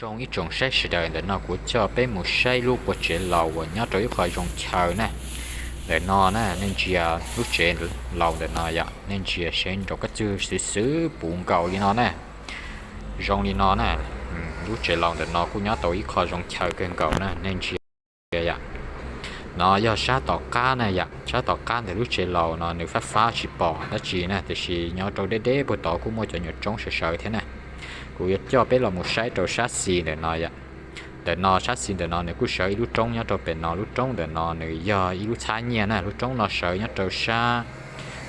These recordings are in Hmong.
Zoo ib tsoom saib sawv daws, ntawm no kuv coj peb mus saib lub qua tsev laus uas nyob rau ib qho zoo chaw na. Ntawm no na, nej ntsia lub tsev laus ntawm no yom, nej ntsia seb nraum qab txwg xwb xwb puv nkaus li no na. Zoo li no na, lub tsev laus ntawm no kuj nyob tau ib qho zoo chaw kawg nkaus na, nej ntsia yom. No yog sab tom qab na yom, sab tom qab ntawm lub tsev laus no nws fab fab tsis pom dab tsi na, tiam sis nyob rau deb deb puag tod kuj muaj cov nyuam roob sawv sawv thiab na. Kuv yuav coj peb los mus saib rau sab xis ntawm no yom. Ntawm no sab xis ntawm no nws kuj sawv ib lub roob nyob rau pem no, lub roob ntawm no nws yog ib lub txhab nyiaj na, lub roob no sawv nyob rau sab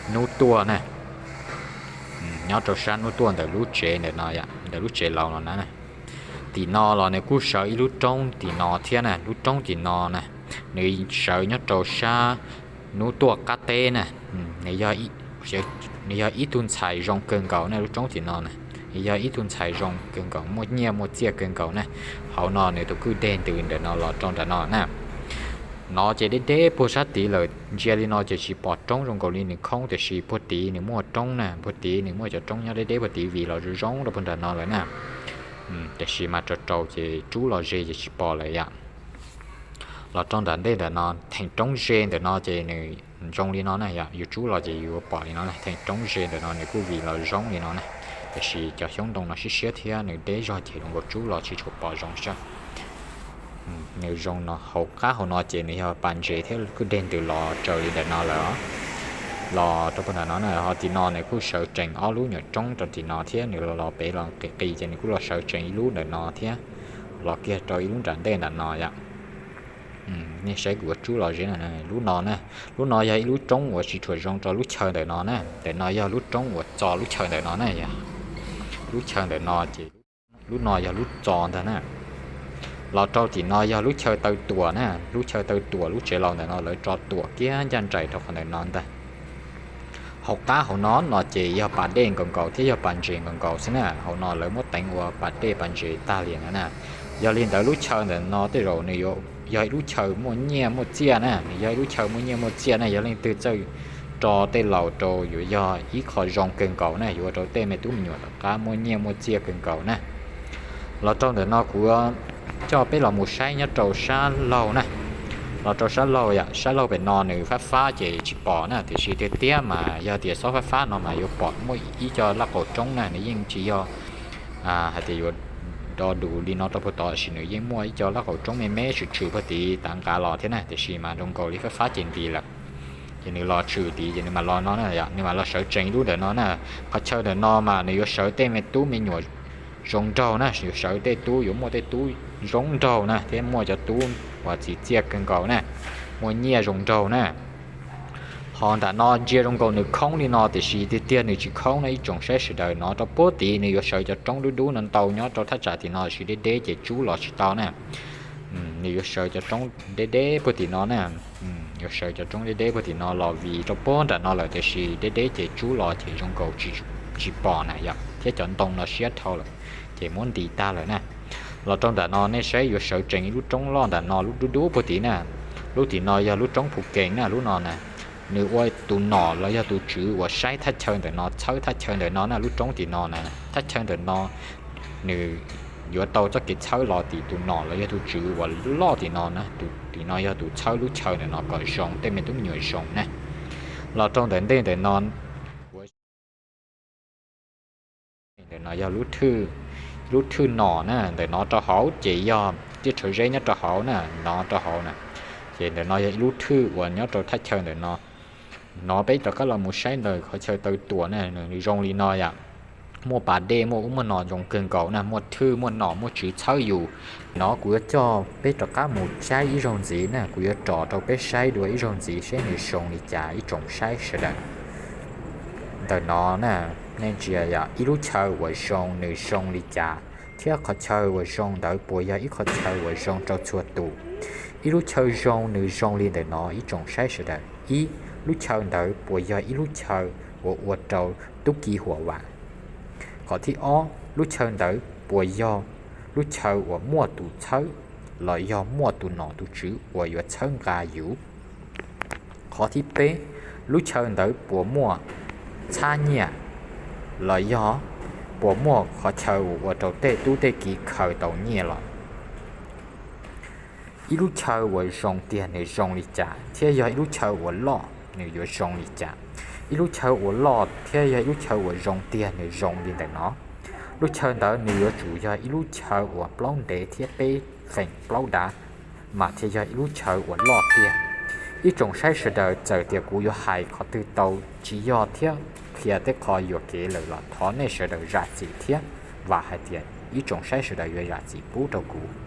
hnub tuaj na. Nyob rau sab hnub tuaj ntawm lub tsev ntawm no, ntawm lub tsev laus no na. Tim no los nws kuj sawv ib lub roob tim no thiab na, lub roob tim no na, nws sawv nyob rau sab hnub tuaj qab teb na. Nws yog ib tug ntxhais zoo kawg nkaus na, lub roob tim no na, nws yog ib tug ntxhais zoo kawg nkaus, muaj nyiaj muaj txiaj kawg nkaus na. Hauv no nws tus kwj deg ntws ntawm no los rau nram no na. No ces deb deb puag sab tid lawm, ntsia li no ces tsis pom roob zoo nkaus li nws khoob, tiam sis puag tid nws muaj roob na, puag tid nws muaj cov roob nyob deb deb puag tid vim los zoo zoo rau puag nram no lawm na. Tiam sis mas rau rau ces rub los ze ces tsis pom lawm yom. Los rau nram ntej ntawm no, theem roob ze ntawm no ces nws zoo li no na yom, yus rub los ces yuav pom li no na, theem roob ze ntawm no nws kuj vim los zoo li no na. Tiam sis cov xyoob ntoo no siab siab thiab nws deb zog ces zoo nkaus rub los tsis tshua pom zoo xwb. Nws zoo no, hauv qab hauv no ces nws yog pas ntses thiab kwj deg ntws los raws li ntawm no lawm. Los rau puag nram no na, ho tim no nws kuj sawv tsees ob lub nyuam roob rau tim no thiab, nws los los pem los qis qis ces nws kuj los sawv tsees ib lub ntawm no thiab, los kiag rau ib lub nram ntej ntawm no yom. Nej saib kuv yuav rub los ze na, lub no na, lub no yog ib lub roob uas tsis tshua zoo rau lub chaw ntawm no na, ntawm no yog lub roob uas txo lub chaw ntawm no na yom. Lub chaw ntawm no ces lub no yog lub txo ntag na. Los rau tim no yog lub chaw taw tuam na, lub chaw taw tuam lub tsev laus ntawm no lawv tso tuam kiag ncaj nraim rau qhov ntawm no ntag. Hauv qab hauv no no ces yog pas dej nkaus nkaus thiab yog pas ntses nkaus nkaus xwb na, hauv no lawv muab teev ua pas dej pas ntses tag li no na. Yog li ntawd lub chaw ntawm no tej zaum nws yog ib lub chaw muaj nyiaj muaj txiaj na, nws yog ib lub chaw muaj nyiaj muaj txiaj na, yog leej twg txawj tso tej laus rau yuav yog ib qho zoo kawg nkaus na, yuav ua rau tej me tub me nyuam tom qab muaj nyiaj muaj txiaj kawg nkaus na. Los rau ntawm no kuv coj peb los mus saib nyob rau sab laug na. Los rau sab laug yom, sab laug pem no nws fab fab ces tsis pom na, tiam sis tiag tiag mas yog tias xob fab fab no mas yuav pom muaj ib co laj qaum roob na, nws yeej tsis yog hais tias yuav do dus li no rau puag tod, tiam sis nws yeej muaj ib co laj qaum roob me me tshwm tshwm puag tid tav nqa los thiab na, tiam sis mas zoo nkaus li fab fab ces ntis lawm. Ces nws los tshwm tid ces nws mam los no na, nws mam los sawv tsees lub ntawm no na. Qhov chaw ntawm no mas nws yuav sawv tej me tub me nyuam zoo nraug na, yuav sawv tej tub, yuav muaj tej tub zoo nraug na, thiab muaj cov tub uas txim txiaj kawg nkaus na, muaj nyiaj zoo nraug na. Ho nram no ntsia zoo nkaus nws khoob li no, tiam sis tiag tiag nws tsis khoob na ib tsoom saib sawv daws. No rau puag tid nws yuav sawv cov roob dub dub no ntau nyob rau thaj tsam tim no, tiam sis deb deb ces tsub los tsis tau na. Nws yuav sawv cov roob deb deb puag tim no na, yuav sawv cov roob deb deb puag tim no los vim rau puag nram no lawm, tiam sis deb deb ces tsub los ces zoo nkaus tsis pom na yom, thiab cov ntoo no siab dhau lawm ces muab ntis tag lawm na. Los rau nram no nej saib yuav sawv tsees ib lub roob loj nram no, lub dub dub puag tid na. Lub tim no yog lub roob Phu Kees na, lub no na. Nws ua tus nom los yog tus tswv uas saib thaj chaw ntawm no, txhawb thaj chaw ntawm no na, lub roob tim no na. Thaj chaw ntawm no nws yuav tau txoj kev txhawb los tim tus nom los yog tus tswv uas loj tim no na, tus tim no yog tus txhawb lub chaw ntawm no kom zoo, tej me tub me nyuam zoo na. Los rau ntawm ntej ntawm no, ntawm no yog lub thwj nom na, ntawm no rau hauv ces yog tej rhawv zeb nyob rau hauv na, no rau hauv na. Ces ntawm no yog ib lub thwj uas nyob rau thaj chaw ntawm no. No peb rov qab los mus saib ntawm qhov chaw taw tuam na, nws zoo li no yom. Muaj pas dej, muaj ub muaj no zoo kawg nkaus na, muaj thwj muaj nom muaj tswv txhawb yus. No kuv yuav coj peb rov qab mus saib ib zaug ntxiv na, kuv yuav tso rau peb saib dua ib zaug ntxiv seb nws zoo li cas ib tsoom saib sawv daws. Ntawm no na, nej ntsia yom, ib lub chaw uas zoo nws zoo li cas, thiab qhov chaw uas zoo ntawd puas yog ib qhov chaw uas zoo rau txhua tus. Ib lub chaw zoo nws zoo li ntawm no ib tsoom saib sawv daws. Ib, lub chaw ntawd puas yog ib lub chaw uas ua rau tub ki huam vam? Qhov thib ob, lub chaw ntawd puas yog lub chaw uas muaj tus txhawb los yog muaj tus nom tus tswv uas yuav txhawb nqa yus? Qhov thib peb, lub chaw ntawd puas muaj txhab nyiaj los yog puas muaj qhov chaw uas ua rau tej tub tej kiv khaws tau nyiaj los? Ib lub chaw uas zoo tiag nws zoo li cas thiab yog ib lub chaw uas loj nws yuav zoo li cas? Ib lub chaw uas loj thiab yog ib lub chaw uas zoo tiag nws zoo li ntawm no. Lub chaw ntawd nws yuav tsum yog ib lub chaw uas plaub ntev thiab peb feem plaub dav, mas thiaj yog ib lub chaw uas loj tiag. Ib tsoom saib sawv daws, txawm tias kuv yuav hais qhov twg tau tsis yog thiab qhia tej qho yuam kev lawm los thov nej sawv daws zam txim thiab vam hais tias ib tsoom saib sawv daws yuav zam txim pub rau kuv.